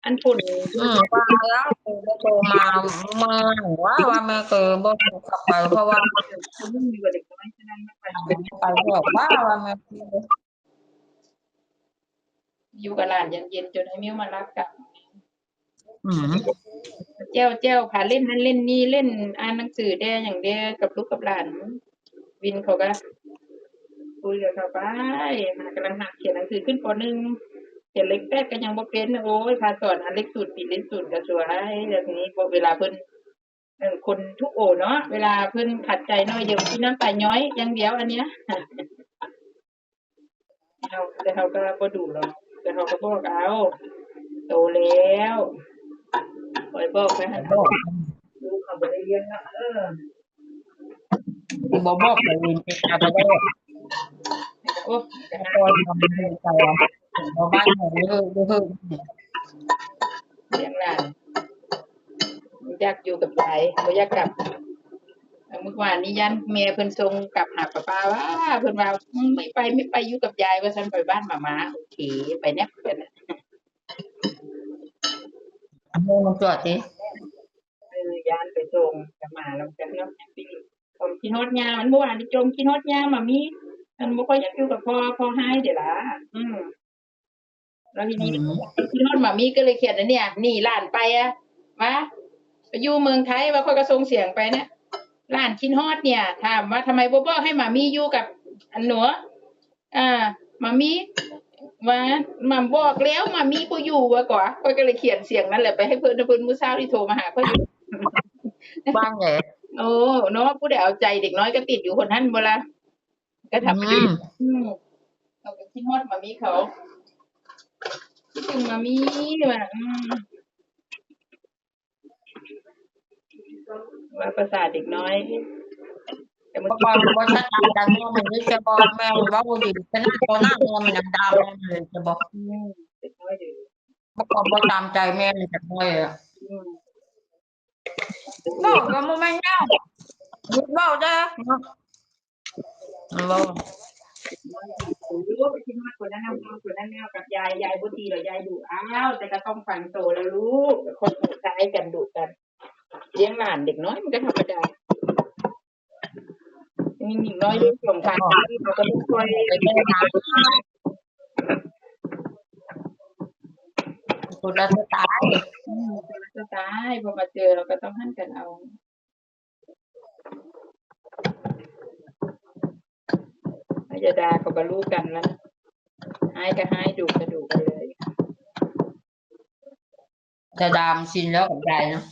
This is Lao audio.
ອັນຄົນ ອືມ ວ່າແລ້ວບໍ່ໂທມາເມືອງ ວ່າ ວ່າແມ່ກໍບໍ່ໄດ້ກັບໄປ ເພາະວ່າໄປບອກວ່າ ວ່າແມ່ຢູ່ກັບຫຼານເຢັນໆ ຈົນໃຫ້ມິວມາລັບກັບ ອືມ ແຈ້ວໆ ພາເລ່ນນັ້ນເລ່ນນີ້ ເລ່ນ ອ່ານໜັງສືແດ່ຫຍັງແດ່ກັບລູກກັບຫຼານ. ວິນເຂົາກໍຄຸຍກັບເຂົາໄປ ຫາກຳລັງຫັດຂຽນໜັງສືຂຶ້ນ ປໍໜຶ່ງ ຂຽນເລກແປດກໍຍັງບໍ່ເປັນ. ໂອ້ຍ ພາສອນ ອັນເລກສູນ ຕີເລກສູນກໍສວຍ. ແລ້ວທີນີ້ເວລາເພິ່ນ ເອີ ຄົນທຸກໂອເນາະ ເວລາເພິ່ນຂັດໃຈໜ້ອຍດຽວ ກິນນ້ຳຕາຍ້ອຍຢ່າງດຽວ ອັນເນີ້ຍ. ເຮົາ ແຕ່ເຮົາກໍບໍ່ດຸດອກ ແຕ່ເຮົາກໍບອກເອົາ ໂຕແລ້ວ ຂ້ອຍບອກໄປຫັ້ນ ລູກເຂົາບໍ່ໄດ້ລ້ຽງເນາະ. ເອີ ບໍ່ບອກໄປເອງ ເປັນການບໍ່ບອກ. ໂອ້ ແຕ່ ແຕ່ ບໍ່ບ້ານ ບໍ່ເຮີ້ ບໍ່ເຮີ້ ລ້ຽງຫຼານ ຢາກຢູ່ກັບຍາຍ ບໍ່ຢາກກັບ. ມື້ວານນີ້ຢ້ານແມ່ເພິ່ນສົ່ງກັບຫາປ້າໆ ວ່າ ເພິ່ນວ່າ ອືມ ໄມ່ໄປ ໄມ່ໄປ ຢູ່ກັບຍາຍ ວ່າຊັ້ນ ໄປບ້ານໝາມ້າ. ໂອເຄ ໄປແນບກັນ ເອົາມັນຕົວະຕິ. ເອີ ຢ້ານໄປສົ່ງກັບໝານຳກັນເນາະ ແຮບປີ້. ຄວາມຄິດຮອດຍ່າ ມັນບໍ່ວ່າຈະຈົ່ມຄິດຮອດຍ່າ ໝາມີ້ ມັນບໍ່ຄ່ອຍຢາກຢູ່ກັບພໍ່ ພໍ່ຮ້າຍເດລະ. ອືມ ແລ້ວທີນີ້ ອືມ ຄິດຮອດໝາມີ້ ກໍເລີຍຂຽນອັນເນີ້ຍ ໜີຫຼານໄປອະ ວ່າໄປຢູ່ເມືອງໄທ ວ່າຂ້ອຍກໍສົ່ງສຽງໄປນະ ຫຼານຄິດຮອດເນຍ ຖາມວ່າທຳໄມບໍ່ບອກໃຫ້ໝາມີ້ຢູ່ກັບອັນໜູ ອ່າ ໝາມີ້ ວ່າ ມາບອກແລ້ວ ໝາມີ້ບໍ່ຢູ່ວ່າກວ່າ. ຂ້ອຍກໍເລີຍຂຽນສຽງນັ້ນແຫຼະໄປໃຫ້ເພິ່ນ ເພິ່ນມື້ເຊົ້ານີ້ໂທມາຫາຂ້ອຍຢູ່ ວ່າແຫຼະ. ໂອ້ ເນາະ ຜູ້ໃດເອົາໃຈເດັກນ້ອຍກໍຕິດຢູ່ຄົນນັ້ນບໍ່ລະ. ກໍທຳ ອືມ ອືມ ເຂົາກໍຄິດຮອດໝາມີ້ເຂົາ ຄິດເຖິງໝາມີ້ວ່າ ອືມ ວ່າພາສາເດັກນ້ອຍ. ແຕ່ເມື່ອ ບໍ່ ບໍ່ ບໍ່ ບໍ່ ແມ່ ແມ່ເວົ້າດີ ຂະໜາດຕໍ່ໜ້າແມ່ມັນຍັງດ່າແມ່ເລີຍ ຈະບອກ ອືມ ເດັກນ້ອຍຢູ່ ບໍ່ ບໍ່ຕາມໃຈແມ່ເລີຍ ຈັກໜ້ອຍ. ອືມ ເວົ້າກໍບໍ່ແມ່ນແນວ ຢຸດເວົ້າເດີ້ເນາະ ເວົ້າ ໄປກິນຮອດຄົນນັ້ນແນວ ຄົນນັ້ນແນວກັບຍາຍ ຍາຍບໍ່ຕີດອກ ຍາຍດຸ. ອ້າວ ແຕ່ກໍຕ້ອງຟັງໂຕແລ້ວລູກ ຄົນໃຊ້ກັນ ດຸກັນ ລ້ຽງຫຼານເດັກນ້ອຍມັນກໍທຳມະດາ. ຍິງນ້ອຍລູກສອງຄົນ ເຮົາກໍຕ້ອງຊ່ອຍ ຄົນລະສະໄຕລ໌ ອືມ ຄົນລະສະໄຕລ໌ ພໍມາເຈີເຮົາກໍຕ້ອງຫັນກັນເອົາ. ອາ ຢ່າດ່າ ເຂົາກໍຮູ້ກັນລະ ຮ້າຍກໍຮ້າຍ ດຸກໍດຸໄປເລີຍ. ຈະດາມຊິນແລ້ວກັບຍາຍເນາະ